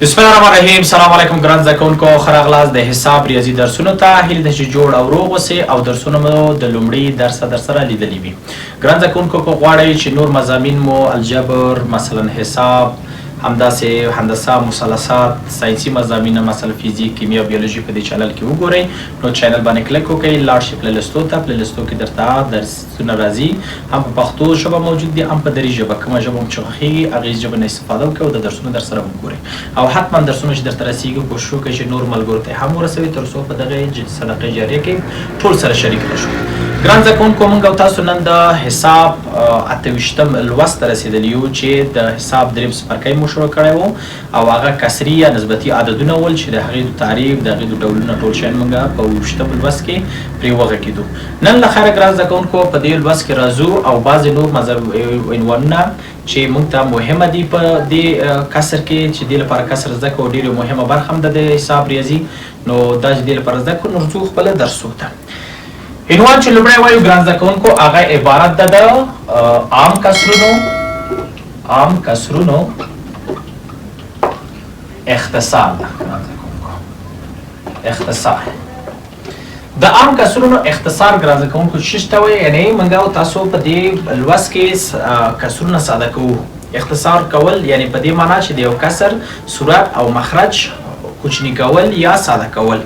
بسم الله الرحمن الرحیم. سلام علیکم ګران زده کوونکو، ښه راغلاست د حساب ریاضي درسونو ته. هیله ده چې جوړ او روغ اوسئ او درسونه مو د لومړي درسه در سره لیدلي وي. ګران زده کوونکو، که غواړئ چې نور مضامین مو الجبر، مثلا حساب، همداسې هندسه، مثلثات، ساینسي مضامین مثلا فزیک، کیمیا، بیولوژي په دې چینل کې وګورئ، نو چینل باندې کلیک وکړئ، لاړ شئ پلی لستو ته. پلی لستو کې درته درسونه راځي، هم په پښتو ژبه موجود دي، هم په دري ژبه. کومه ژبه مو چې خوښېږي هغې ژبه نه استفاده وکړئ او د درسونو در سره وګورئ، او حتما درسونه چې درته رسېږي کوشش وکړئ چې نور ملګرو ته هم ورسوي، تر څو په دغه صدقه جاریه کې ټول سره شریک شو. ګران زده کوونکو، موږ او تاسو نن د حساب 28م لوست ته رسېدلي یو چې د حساب دریم څپرکی مو شروع کړی وو، او هغه کسري یا نسبتي عددونه ول چې د هغې د تعریف، د هغې د ډولونه، ټول شیان موږ په 27م لوست کې پرې وغږېدو. نن له خیره ګران زده کوونکو په دې لوست کې راځو او بعضې نور عنوانونه چې موږ ته مهمه دي په دې کسر کې، چې دې لپاره کسر زده کوو، ډېره مهمه برخه هم ده د حساب ریاضي، نو دا چې دې لپاره زده کړو. نو ځو خپله درسو ته. عنوان چې لومړی وایو ګران زده کوونکو، هغه عبارت ده د عام کسرونو اختصار ده. ګران زده کوونکو، اختصار د عام کسرونو اختصار ګران زده کوونکو څه ته وایي؟ یعنی موږ او تاسو په دې لوست کې کسرونه ساده کوو. اختصار کول یعنی په دې معنی چې د یو کسر صورت او مخرج کوچني کول یا ساده کول.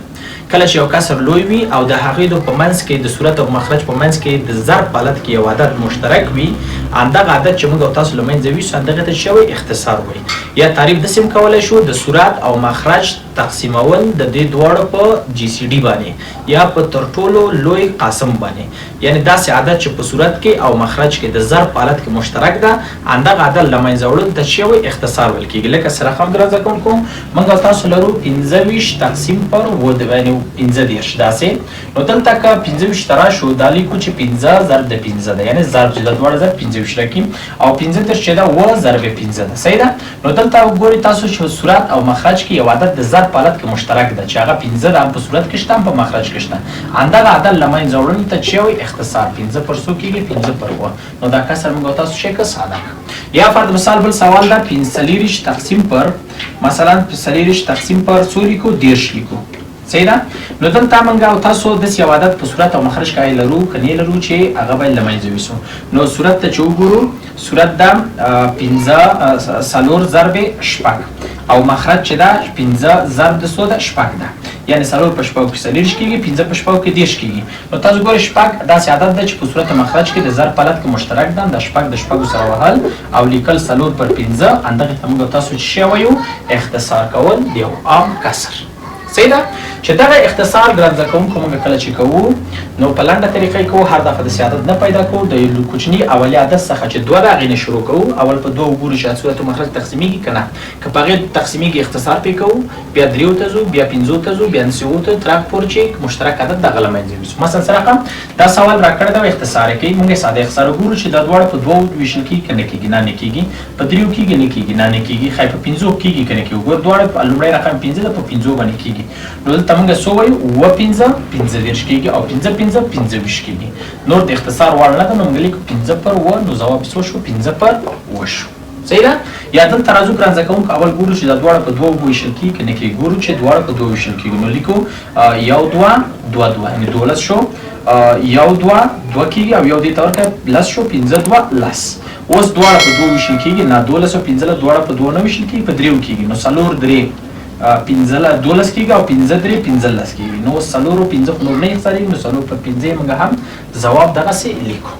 کله چې یو کسر لوی وي او د هغې د په منځ کې، د صورت او مخرج په منځ کې د ضرب په حالت کې یو عدد مشترک وي، همدغه عدد چې موږ او تاسو له منځه ویسو، همدغه ته څه وایي؟ اختصار وایي. یا تعریف داسې هم کولی شو: د صورت او مخرج تقسیمول د دې دواړو په GCD باندې یا په تر ټولو لوی قاسم باندې. یعنی داسې عدد چې په صورت کې او مخرج کې د ضرب په حالت کې مشترک ده، همدغه عدد له منځه وړلو ته څه وایي؟ اختصار ویل کېږي. لکه سره رقم ګران زده کوونکو، موږ او تاسو لرو 25 تقسیم پر اووه، یعنی 35 داسې. نو دلته که 25 ته راشو، دا لیکو چې 5 ضرب د 5 ده، یعنی ضرب چې د دواړه ضرب 25 راکړي، او 35 چې ده 7 ضرب 5 ده، صحیح ده؟ نو دلته وګورئ تاسو چې صورت او مخرج کې یو عدد د ضرب په حالت کې مشترک ده چې هغه 5 ده، هم په صورت کې شته هم په مخرج کې شته. همدغه عدد له منځه وړلو ته چې وایي؟ اختصار. 5 پر څو کېږي؟ 5 پر 7. نو دا کسر موږ تاسو شي که ساده. یا فرض مثال بل سوال ده: 45 تقسیم پر، مثلا 40 تقسیم پر څو لیکو؟ 30 لیکو، صحیح ده؟ نو دلته موږ او تاسو داسې یو عدد په صورت او مخرج کې لرو که نه لرو چې هغه باید له منځه ویسو؟ نو صورت ته چې وګورو، صورت ده پنځه څلور ضرب شپږ، او مخرج چې ده 5 ضرب د څو ده؟ شپږ ده. یعنی څلور په شپږ کې 40 کېږي، 5 په شپږ کې 30 کېږي. نو تاسو ګورئ، شپږ داسې عدد ده چې په صورت مخرج کې د ضرب په حالت کې مشترک ده. د شپږ د شپږو سره وهل او لیکل څلور پر 5، همدغې ته موږ تاسو چې وایو؟ اختصار کول د یو عام کسر، صحیح ده؟ چې دغه اختصار ګران زده کوونکو موږ کله چې کوو، نو په لنډه طریقه یې کوو. هر دفعه داسې عدد نه پیدا کوو. د یو کوچني اولي عدد څخه چې دوه ده، هغې نه شروع کوو. اول په دوه وګورو چې صورت او مخرج تقسیمیږي که نه. که په هغې تقسیمیږي، اختصار پرې کوو. بیا دریو ته ځو، بیا پنځو ته ځو، بیا اوو ته، تر هغه پورې چې مشترک عدد دغه له منځه یوسو. مثلا څه رقم دا سوال راکړی دی او اختصار یې کوي. موږ یې ساده اختصار وګورو چې دا دواړه په دوو ویشل کېږي که نه کېږي. نه، نه کېږي. په دریو کېږي؟ نه کېږي. نه، نه کېږي. ښایي په پنځو کېږي که نه کېږي؟ وګوره، دواړه لومړی رقم 5 ده، په پنځو باندې کېږي. نو دلته موږ څو وایو؟ اووه پنځه 35 کېږي او پنځه پنځه 25 کېږي. نور د اختصار وړ نه ده، نو موږ لیکو 5 پر 7. نو ځواب څو شو؟ 5 پر 7 شو، صحیح ده؟ یا دلته راځو ګران زده کوونکو، اول ګورو چې دا دواړه په دوو ویشل کېږي که نه کېږي. ګورو چې دواړه په دوو ویشل کېږي، نو لیکو یو دوه دوه دوه، یعنې 12 شو. یو دوه دوه کېږي او یو دې ته ورکړه، 10 شو. پنځه دوه 10. اوس دواړه په دوو ویشل کېږي؟ نه، 12 او 15 دواړه په دوو نه ویشل کېږي، په دریو کېږي. نو څلور درې 15 12 کېږي او پنځه درې 15 کېږي. نو څلور او پنځه خو نور نه اختصارېږي، نو څلور پر پنځه یې موږ هم ځواب دغسې لیکو،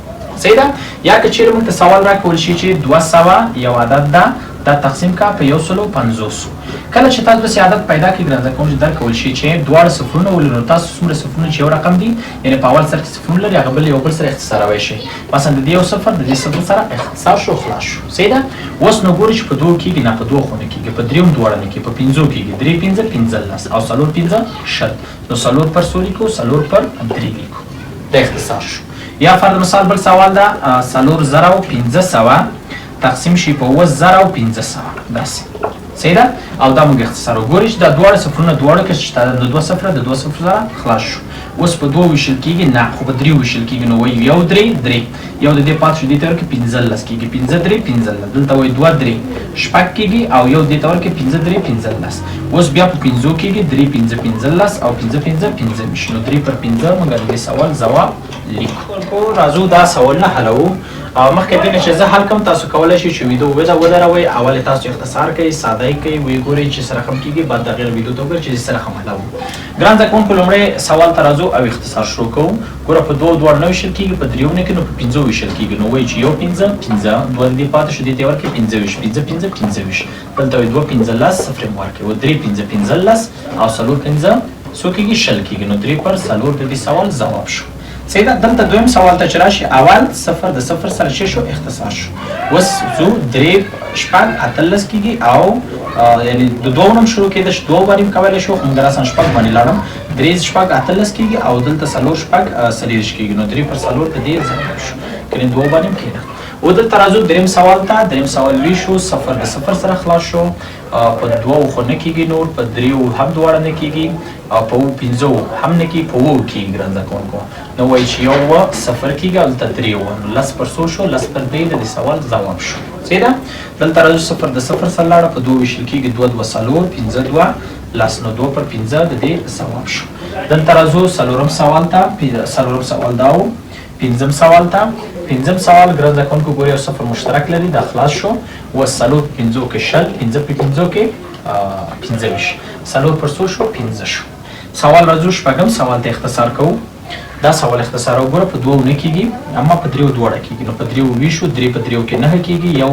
صحیح ده؟ یا که چیرې موږ ته سوال راکول شي چې 200 یو عدد ده، دا تقسیم کا په 150. کله چې تاسو داسې عدد پیدا کړئ ګران زده کوونکي، درکول شي چې دواړه صفرونه ولري، نو تاسو څومره صفرونه چې یو رقم دي، یعنی په اول سر کې صفرونه لري، هغه بل یو بل سره اختصاروي شي. مثلا د دې یو صفر د دې صفر سره اختصار شو، خلاص شو، صحیح ده؟ اوس نو ګوري چې په دوو کېږي؟ نه، په دوو خو نه کېږي. په دریو دواړه نه کېږي. په پنځو کېږي. درې پنځه 15 او څلور پنځه 20. نو څلور پر څو لیکو؟ څلور پر درې لیکو. دا اختصار شو. یا فرض مثال بل سوال ده: 4500 تقسیم شي په 7500 داسې، صحیح ده؟ او دا موږ اختصار وګورئ چې دا دواړه صفرونه دواړه کې چې د دوه صفره د دوه صفر سره خلاص شو. اوس په دوو ویشل کېږي؟ نه، خو په دریو ویشل کېږي. نو وایو یو درې درې، یو د دې پاتې شو، دې ته ورکړي 15 کېږي، 5 3 15. دلته وایي 2 3 شپږ کېږي او یو دې ته ورکړي 5 3 15. اوس بیا په پنځو کېږي، 3 5 15 او 5 5 25. نو 3 پر 5 موږ د دې سوال ځواب لیکو. راځو دا سوالونه حلوو. او مخکې دې نه چې زه حل کوم، تاسو کولی شئ چې ویډیو ودروئ، اول تاسو اختصار کوئ، ساده یې کوئ، ویې ګورئ چې څه رقم کېږي، بعد د هغې ویډیو ته وګورئ چې څه رقم حلوو. ګران زده کوونکو، لومړی سوال ته راځو او اختصار شروع کوو. ګوره، په دوو دواړو نه ویشل کېږي، په دریو نه کې، نو په پنځو ویشل کېږي. نو وایي چې یو پنځه پنځه، دوه د دې پاتې شو، دې ته یې ورکړي 25، 5 5 25. دلته وایي 2 5 10، صفر یې ورکړي، و 3 5 15 او 4 5 څو کېږي؟ 20 کېږي. نو 3 پر 4 د دې سوال ځواب شو. صحیح ده. دلته دویم سوال ته چې راشي، اول صفر د صفر سره چې شو، اختصار شو. اوس ځو 3 شپږ 18 کېږي او یعنې د دوو نه هم شروع کېده چې دوو باندې هم کولی شو، خو موږ راساً شپږ باندې لاړم. 3 شپږ 18 کېږي او دلته 4 شپږ 24 کېږي. نو 3 پر 4 د دې ځواب شو، کنې دوو باندې هم کېده. او دلته راځو دریم سوال ته. دریم سوال وی شو، صفر د صفر سره خلاص شو. په دوو خو نه کېږي نور، په دریو هم دواړه نه کېږي، او په اوو پنځو هم نه کېږي، په اوو کېږي. ګران زده کوونکو، نو وایي چې یو اووه صفر کېږي او دلته درې اووه، نو 10 پر څو شو؟ 10 پر 3 د دې سوال ځواب شو. صحیح ده. دلته راځو، صفر د صفر سره لاړه، په دوو ویشل کېږي، 2 2 4، 5 2 10، نو 2 پر 5 د دې ځواب شو. دلته راځو څلورم سوال ته. څلورم سوال دا و. پنځم سوال ته. پنځم سوال ګران زده کوونکو ګوري، یو صفر مشترک لري، دا خلاص شو. اوس 4 په پنځو کې 20، 5 په پنځو کې 25، 4 پر څو شو؟ 5 شو. سوال راځو شپږم سوال ته، اختصار کوو. دا سوال اختصار وګوره، په دوو نه کېږي اما په دریو دواړه کېږي. نو په دریو ویشو، 3 په دریو کې 9 کېږي، یو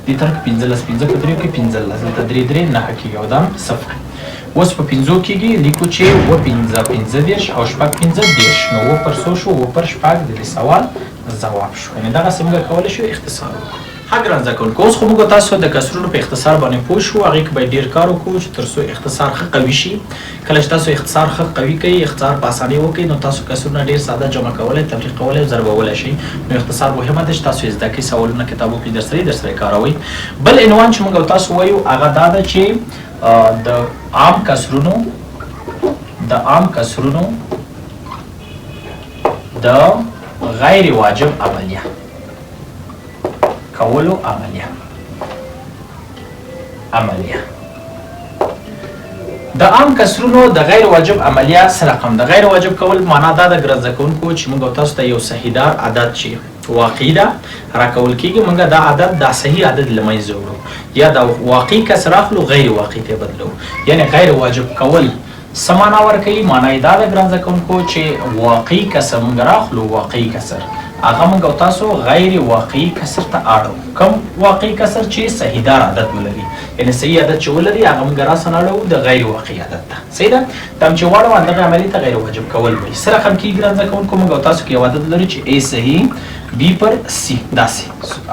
دې طرف 15، 5 په دریو کې 15، دلته 3 3 9 کېږي او دا هم صفر. اوس په پنځو کېږي، لیکو چې 7 5 35 او 6 5 30، نو 7 پر څو شو؟ 7 پر 6 د دې سوال ځواب شو. یعنې دغسې موږ کولی شو اختصار وکړو. ښه ګران زده کوونکو، اوس خو موږ تاسو د کسرونو په اختصار باندې پوه شو. هغې کې باید ډېر کار وکړو چې تر څو اختصار ښه قوي شي. کله چې تاسو اختصار ښه قوي کوئ، اختصار په اسانۍ وکړئ، نو تاسو کسرونه ډېر ساده جمع کولی، تفریق کولی او ضربولی شئ. نو اختصار مهمه ده چې تاسو یې زده کړئ، سوالونه کتابو کې درسره کاروئ. بل عنوان چې موږ تاسو وایو هغه دا ده چې د عام کسرونو، د عام کسرونو د غیر واجب عملیه کولو عملیه، عملیه د عام کسرونو د غیر واجب عملیه څه رقم د غیر واجب کول. معنا دا ده ګران زده کوونکو چې موږ تاسو ته یو صحیح دار عدد چې واقعي ده راکول کېږي، موږ دا عدد، دا صحیح عدد له منځه وړو یا دا واقعي کسر اخلو، غیر واقعي ته بدلو. یعنې غیر واجب کول څه معنا ورکوي؟ معنا یې دا ده ګران زده کوونکو چې واقعي کسر موږ راخلو، واقعي کسر هغه موږ او تاسو غیر واقعي کسر ته اړو. کوم واقعي کسر چې صحیح دار عدد ولري، یعنې صحیح عدد چې ولري هغه موږ راساً اړو د غیر واقعي عدد ته. صحیح ده. دا چې واړو دغه عملیې ته غیر واجب کول وایي. څه رقم کېږي ګران زده کوونکو؟ موږ او تاسو کې یو عدد لرو چې A صحیح B پر C، داسې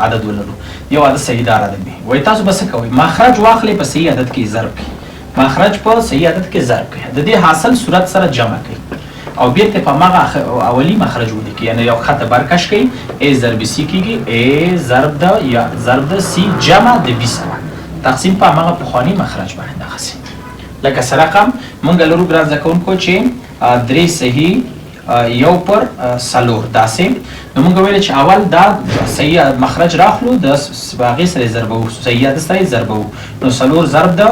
عدد ولرو، یو عدد صحیح دار عدد وي. وایي تاسو به څه کوئ؟ مخرج واخلئ، په صحیح عدد کې ضرب کړئ، مخرج په صحیح عدد کې ضرب کړئ، د دې حاصل صورت سره جمع کړئ او بیرته په هماغه اولی مخرج ولیکئ. یعنې یو خط برکش کړئ، A ضرب C کېږي، A ضرب د یا ضرب د C جمع د B سره تقسیم په هماغه پخواني مخرج باندې. دغسې لکه څه رقم موږ لرو ګران زده کوونکو چې 3 صحیح 1 پر 4 داسې. نو موږ ویل چې اول دا صحیح مخرج راخلو، د هغې سره یې ضربوو، صحیح عدد سره یې ضربوو. نو 4 ضرب د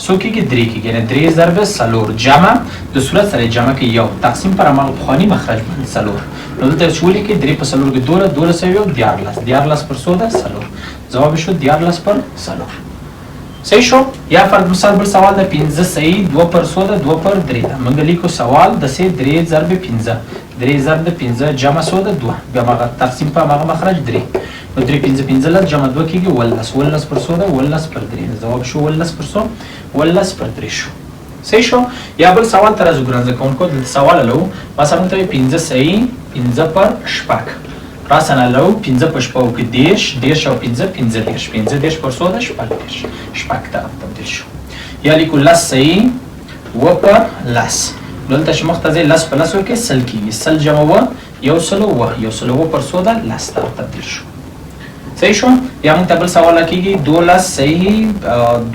څو کېږي؟ 3 کېږي، یعنې 3 ضرب 4 جمع د صورت سره یې جمع کوي 1 تقسیم پر هماغه پخواني مخرج باندې 4. نو دلته چې ولیکئ 3 په 4 کې 12، 12 یو 13، 13 پر څو ده؟ 4. ځواب شو 13 پر 4. صحیح شو. یا فرض مثال بل سوال ده، 5 صحیح 2 پر څو ده؟ 2 پر 3 ده. موږ لیکو سوال داسې 3 ضرب 5، 3 ضرب د 5 جمع څو ده؟ 2، بیا هماغه تقسیم په هماغه مخرج 3. نو 3 5 15 جمع 2 کېږي 19، 19 پر څو ده؟ 19 پر 3. ځواب شو 19 پر څو؟ 19 پر 3 شو. صحیح شو. یا بل سوال ته راځو ګران زده کوونکو. دلته سوال لرو، مثلا موږ ته وایي 5 صحیح 5 پر شپږ، راساً لرو 5 په شپږو کې 30، 30 او 5 35، 35 پر څو ده؟ 36، شپږ ته تبدیل شو. یا لیکو 10 صحیح 7 پر 10، دلته چې مخته ځي 10 په لسو کې 100 کېږي، 100 جمع 7 107، 107 پر څو ده؟ 10 ته تبدیل شو. صحیح شو. یا موږ ته بل سوال کېږي 12 صحیح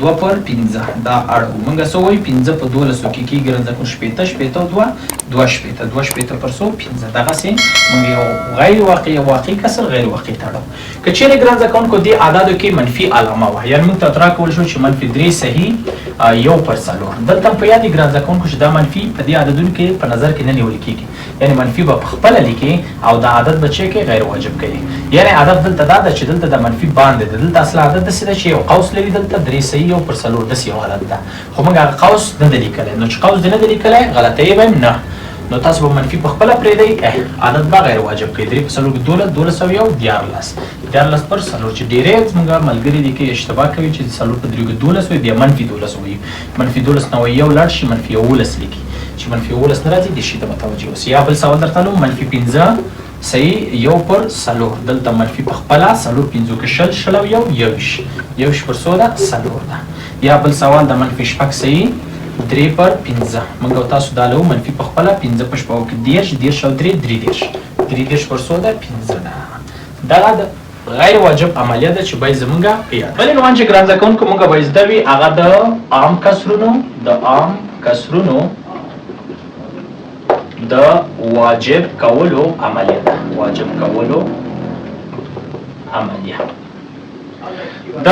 2 پر 5 دا اړو موږ څه وایو 5 په 12 کې کېږي ګران زده کوونکو شپېته شپېته او دوه دوه شپېته دوه شپېته پر څو 5. دغسې موږ یو غیر واقعي واقعي کسر غیر واقعي ته اړو. که چیرې ګران زده کوونکو دې اعدادو کې منفي علامه وه، یعنې موږ ته راکول شو چې منفي 3 صحیح 1 پر 4، دلته په یاد ګران زده کوونکو چې دا منفي په دې عددونو کې په نظر کې نه نیول کېږي، یعنې منفي به په خپله لیکي او دا عدد به چې کوي غیر واجب کوي. یعنې عدد دلته دا ده چې دلته د منفي باندې ده، دلته اصله عدد داسې ده چې یو قوس لري، دلته 3 صحیح 1 پر 4 داسې یو عدد ده، خو موږ هغه قوس نه دی لیکلی، نو چې قوس دې نه دی لیکلی غلطۍ به نه، نو تاسو به منفي په خپله پرېږدئ، عدد به غیر واجب کوي. 3 په 4 کې 12 12 او 1 13 13 پر 4 چې ډېری زموږ ملګري دي کې اشتباه کوي چې 4 په 3 کې 12 وي بیا منفي 12 وي، منفي 12 نه وي یو لاړ شي منفي 11 لیکي، چې منفي 11 نه راځي دې شي ته متوجه اوسئ. یا بل سوال درته لوم منفي 5 صحیح 1 پر 4، دلته منفي په خپله 4 پنځو کې 20 20 او 1 21 21 پر څو ده 4 ده. یا بل سوال د منفي 6 صحیح 3 پر 5، موږ او تاسو دا لو منفي په خپله 5 په شپږو کې 30 30 او 3 33 33 پر څو ده 5 ده. دغه د غیر واجب عملیه ده چې باید زمونږ په یاد. بل عنوان چې ګران زده کوونکو موږ باید زده وي هغه د عام کسرونو د عام کسرونو د واجب کولو عملیه ده. واجب کولو عملیه د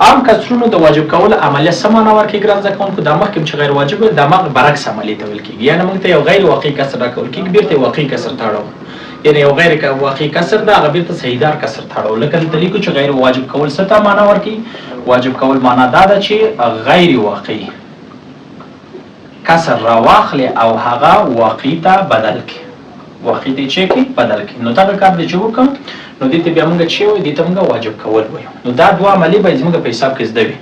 عام کسرونو د واجب کولو عملیه څه معنا ورکوي ګران زده کوونکو؟ دا مخکې چې غیر واجب وي دا مخ برعکس عملیې ته ویل کېږي، یعنې موږ ته یو غیر واقعي کسر راکول کېږي بیرته یو واقعي کسر ته اړوو، یعنې یو غیر واقعي کسر ده هغه بیرته صحیحدار کسر ته اړوو. لکه دلته لیکو چې غیر واجب کول څه ته معنا ورکوي؟ واجب کول معنا دا ده چې غیر واقعي کسر راواخلې او هغه واقعي ته بدل کړي، واقعي ته یې چې کړي بدل کړي. نو دغه کار دې چې وکړم نو دې ته بیا موږ چې وایو دې ته موږ واجب کول وایو. نو دا دوه عملي باید زموږ په حساب کې زده وي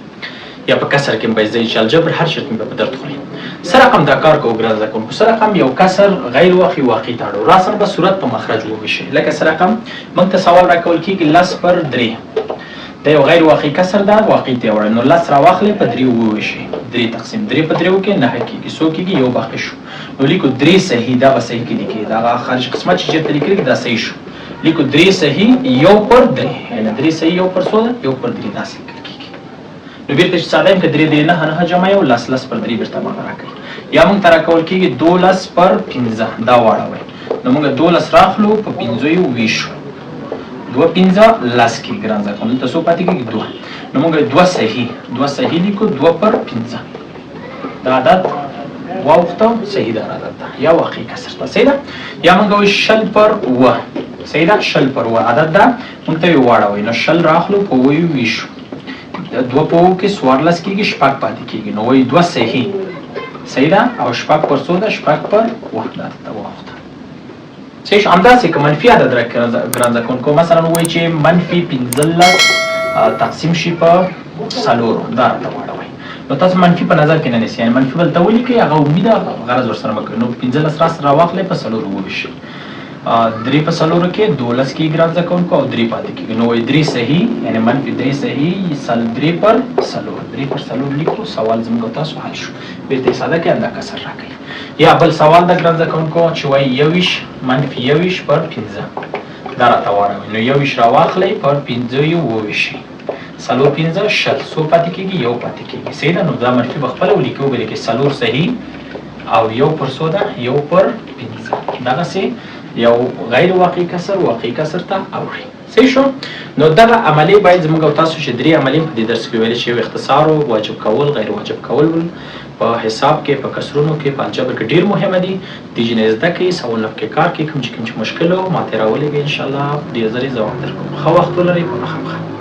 یا په کسر کې باید زده وي چې الجبر هر شرط به په درد خوري. څه رقم دا کار کوو ګران زده کوونکو؟ څه رقم یو کسر غیر واقعي واقعي ته اړو، راساً به صورت په مخرج وویشي. لکه څه رقم موږ ته سوال راکول کېږي 10 پر 3، دا یو غیر واقعي کسر ده واقعي ته یې وړی، نو 10 راواخلې په 3 وویشي، 3 تقسیم 3 په 3 کې 9 کېږي، څو کېږي یو باقي شو، نو لیکو 3 صحیح، دا به صحیح کې لیکي، دا خارج قسمت چې چېرته لیکل کېږي دا صحیح شو، لیکو 3 صحیح 1 پر 3، یعنې 3 صحیح 1 پر څو ده 1 پر 3 داسې لیکل کېږي. نو بیرته چې ساده یم که 3 3 9 9 جمع یو 10 10 پر 3 بیرته ماته راکوي. یا موږ ته راکول کېږي 12 پر 5، دا واړوئ، نو موږ 12 راخلو په 5 یې وویشو، 2 5 10 کېږي ګران زده کوونکو، دلته څو پاتې کېږي 2، نو موږ 2 صحیح 2 صحیح لیکو 2 پر 5، دا عدد واوښته صحیح دار عدد ده یا واقعي کسر ده صحیح ده. یا موږ وایو 20 پر 7، صحیح ده 20 پر 7 عدد ده، موږ ته یې واړوئ، نو 20 راخلو په 7 یې وویشو، 2 په 7 کې 14 کېږي شپږ پاتې کېږي، نو وایو 2 صحیح صحیح ده او شپږ پر څو ده شپږ پر 7 ده ته واوښته. صحیح شو. همداسې که منفي عدد راکړي ګران زده کوونکو، مثلا ووایي چې منفي 15 تقسیم شي په 4، دا راته واړوئ، نو تاسو منفي په نظر کې نه نیسئ، یعنې منفي بل ته ولیکئ هغه امید غرض ورسره مه کوئ، نو 15 راس راواخلئ په 4 وویشئ، 3 په 4 کې 12 کېږي ګران زده کوونکو او 3 پاتې کېږي، نو وایي 3 صحیح یعنې منفي 3 صحیح 3 پر 4، 3 پر 4 لیکو، سوال زموږ او تاسو حل شو. بیرته یې ساده کړئ همدا کسر راکوي. یا بل سوال ده ګران زده کوونکو چې وایي 21 منفي 21 پر 5، دا راته واړوئ، نو 21 راواخلئ پر 5 یې وویشئ، 4 5 20، څو پاتې کېږي یو پاتې کېږي صحیح ده. نو دا منفي به خپله ولیکو، به لیکي 4 صحیح او 1 پر څو ده 1 پر 5، دغسې یو غیر واقعي کسر واقعي کسر ته اوړي. صحیح شو. نو دغه عملې باید زموږ او تاسو چې 3 عملې په دې درس کې ویلې چې یو اختصار و، واجب کول، غیر واجب کول ول، په حساب کې په کسرونو کې په الجبر کې ډېر مهمه دي، دې جنې زده کړئ، سوالونه پکې کار کړئ، کوم چې مشکل و ماته راولېږئ، انشاءالله ډېر زر یې ځواب درکوم. ښه وخت ولرئ، په مخه ښه.